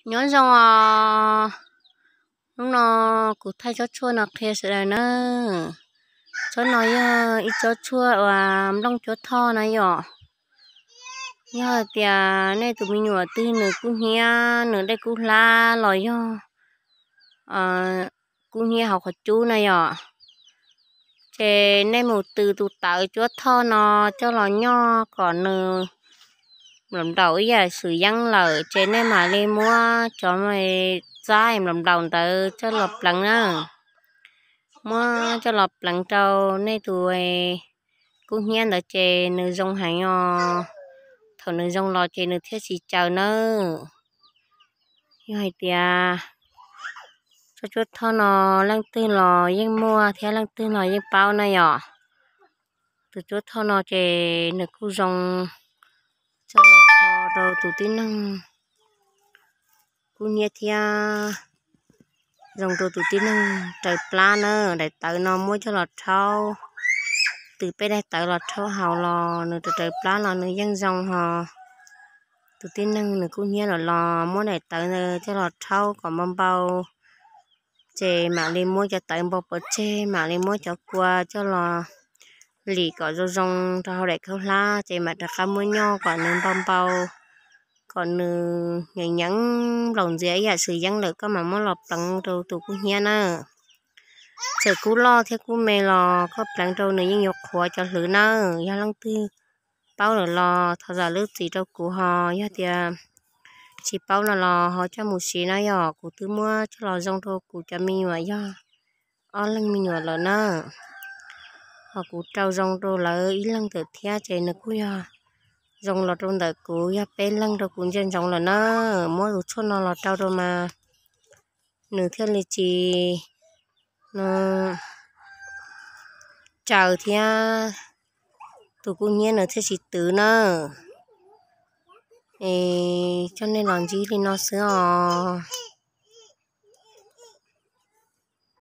Nyob zoo os, hnub no kuv thaij tsob tshuaj no qhia sawv daws nawb. Tsob no yog ib tsob tshuaj uas nplooj cuab thoj na yom. Yog hais tias nej tus me nyuam twg nws kub hnyiab, nws dej kub hlab los yog kub hnyiab hauv qhov cub na yom, ces nej mus tws tus tawv cuab thoj no coj los nyoj kom nws nplaum nplaum ib yam swm yeeb lawm ces nej mam li muab cov txab nplaum nplaum ntawd coj los pleev na. Muab coj los pleev rau nej tus kub hnyiab ntawd ces nws zoo heev os. Thaum nws zoo los ces nws thiaj tsis caws nawb. Yog hais tias tsob cuab thoj no leej twg los yeej muaj thiab leej twg los yeej paub na yom. Tus cuab thoj no ces nws kuj zoo txog los kho rau tus tib neeg kub hnyiab thiab zoo rau tus tib neeg raws plab na. Daim tawv no muab coj los rhaub, tws peb daim tawv los rhaub haus los nws raws raws plab los nws yeej zoo hos. Tus tib neeg nws kub hnyiab lawm los muab daim tawv ntawd coj los rhaub kom npau npau, ces mam li muab cov tawv npau pov tseg, mam li muab cov kua coj los lim kom zoo zoo rau hauv daim khaub hlab, ces mam rov qab muab nyoj kom nws npau npau, kom nws nyeem nyeeb nplaum ntxias ib yam swm yeeb lawm koj mam muab los pleev rau tus kub hnyiab na. Txawm kub loj thiab kub me los koj pleev rau nws yeej yuav qhuav cov hlwv nawb. Yog leej twg paub lawm los thov zam lub txim rau kuv hos, yog tias tsis paub no los ho coj mus siv na yom. Kuv twb muab coj los zoo rau kuv cov me nyuam yog ob leeg me nyuam lawm na. Ho kuv rau zoo rau lawv ib leeg ntawm thiab ces nws kuj yog zoo los rau ntawm kuv, yog peb leeg rau kuv ntsia ntsoov lawm na. Muab tus tshuaj no los rau rau mas nws thiaj li tsis tsaws thiab tus kub hnyiab nws thiaj tsis twv na. Es coj nej los ntsib li no xwb os.